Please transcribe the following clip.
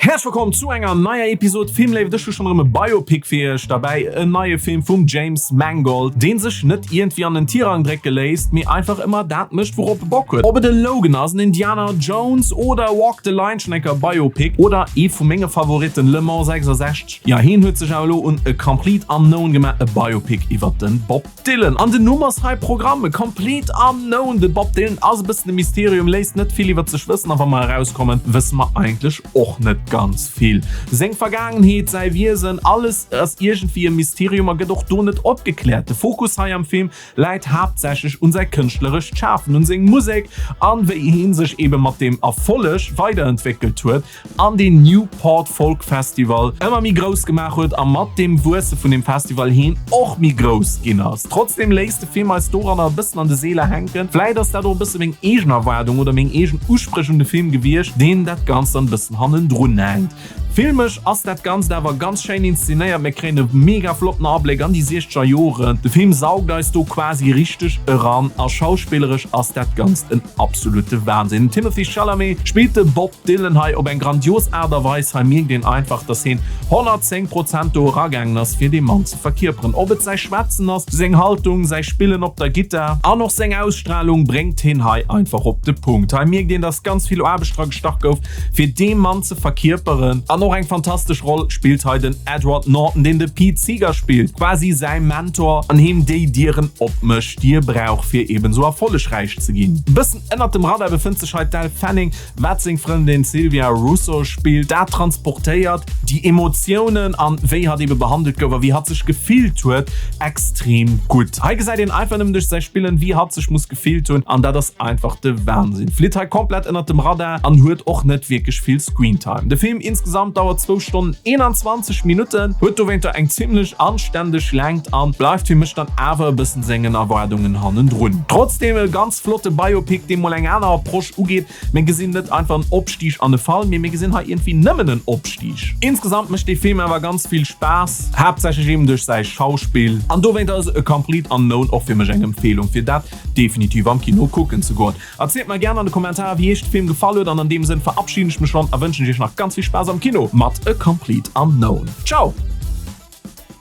Häerzlech wëllkomm zu enger neier Episode Filmléift. Ech hu schonn erëm e Biopic fir iech derbäi, en neie Film vum James Mangold, deen sech net iergendwéi an den Tirang drécke léisst, mee einfach ëmmer dat mécht, wourop e Bock huet. Ob et e Logan ass, en Indiana Jones oder Walk the Line, schonn eng Kéier e Biopic, oder ee vu menge Favoritten, Le Mans 66. Jo, hien huet sech awer elo un A Complete Unknown gemaach, e Biopic iwwert de Bob Dylan. An den Numm ass hei Programm, A Complete Unknown. De Bob Dylan ass e bëssen e Mysterium, léisst net vill iwwer sech wëssen a wa mer erauskommen, wësse mer eigentlech och net ganz vill. Seng Vergaangenheet, säi Wiesen, alles ass iergendwéi e Mysterium a gëtt och do net opgekläert. De Fokus hei am Film läit haaptsächlech un säi kënschtlerescht Schafen, un seng Musek an wéi heen sech ebe mat deem Erfolleg weiderentwéckelt huet. an den Newport Folk Festival ëmmer méi grouss gemaach huet a mat dem Wuesse vun dem Festival heen och méi grouss ginn ass. Trotzdem léisst de Film eis doranner e bëssen an de Seeler hänken. Vläit ass dat och e bësse meng eegen Erwaardung oder meng eegen Uspréch un de Film gewiescht, deen dat Ganzt dann e bëssen hannendrun hänkt. Filmesch ass dat Ganzt awer ganz schéin inszenéiert, mir kréien e mega flotten Abléck an déi siechzeger Joren. De Film saugt eis do quasi richteg eran a schauspilleresch ass dat Ganzt en absolute Wahnsinn. Den Timothée Chalamet spillt de Bob Dylan hei op eng grandios Aart a Weis. Hei mierkt een einfach, dass heen 110 Prozent do eragaangen ass, fir dee Mann ze verkierperen. Ob et säi Schwätzen ass, seng Haltung, säi Spillen op der Gittar an och seng Ausstralung bréngt heen hei einfach op de Punkt. Hei mierkt een, dass ganz vill Aarbecht dra gestach gouf, fir dee Mann ze verkierperen. An och eng fantastesch Roll spillt hei den Edward Norton, deen de Pete Seeger spillt, quasi säi Mentor an him déi Dieren opmécht. déi e brauch fir eben sou erfollegräich ze ginn. E bëssen ënnert dem Radar befënnt sech hei d'Elle Fanning, wat seng Frëndin Sylvia Russo spillt. Dat transportéiert déi Emotiounen an wéi hatt ebe behandelt gouf a wéi hatt sech gefillt huet extrem gutt. Hei gesäit een einfach nëmmen duerch säi Spillen wéi hatt sech muss gefillt hunn an dat ass einfach de Wahnsinn. Flitt hei komplett ënnert dem Radar an huet och net wierklech vill Screentime. De Film insgesamt dauert zwou Stonnen 21 Minutten, huet dowéinter eng zimmlech anständeg Längt an bleift fir mech dann awer e bëssen sengen Erwaardungen hannendrun. Trotzdem e ganz flotte Biopic, dee mol eng aner Approche ugeet. Mir gesinn net einfach en Opstieg an e Fall, mee mir gesinn hei iergendwéi nëmmen en Opstieg. Insgesamt mécht dee Film awer ganz vill Spaass, haaptsächlech eben duerch säi Schauspill an dowéinter ass A Complete Unknown och fir mech eng Empfehlung fir dat definitiv am Kino kucken ze goen. Erzielt mer gären an de Kommentarer wéi iech de Film gefall huet an an deem Sënn verabschieden ech mech schonn a wënschen iech nach ganz vill Spaass am Kino mat A Complete Unknown. Ciao!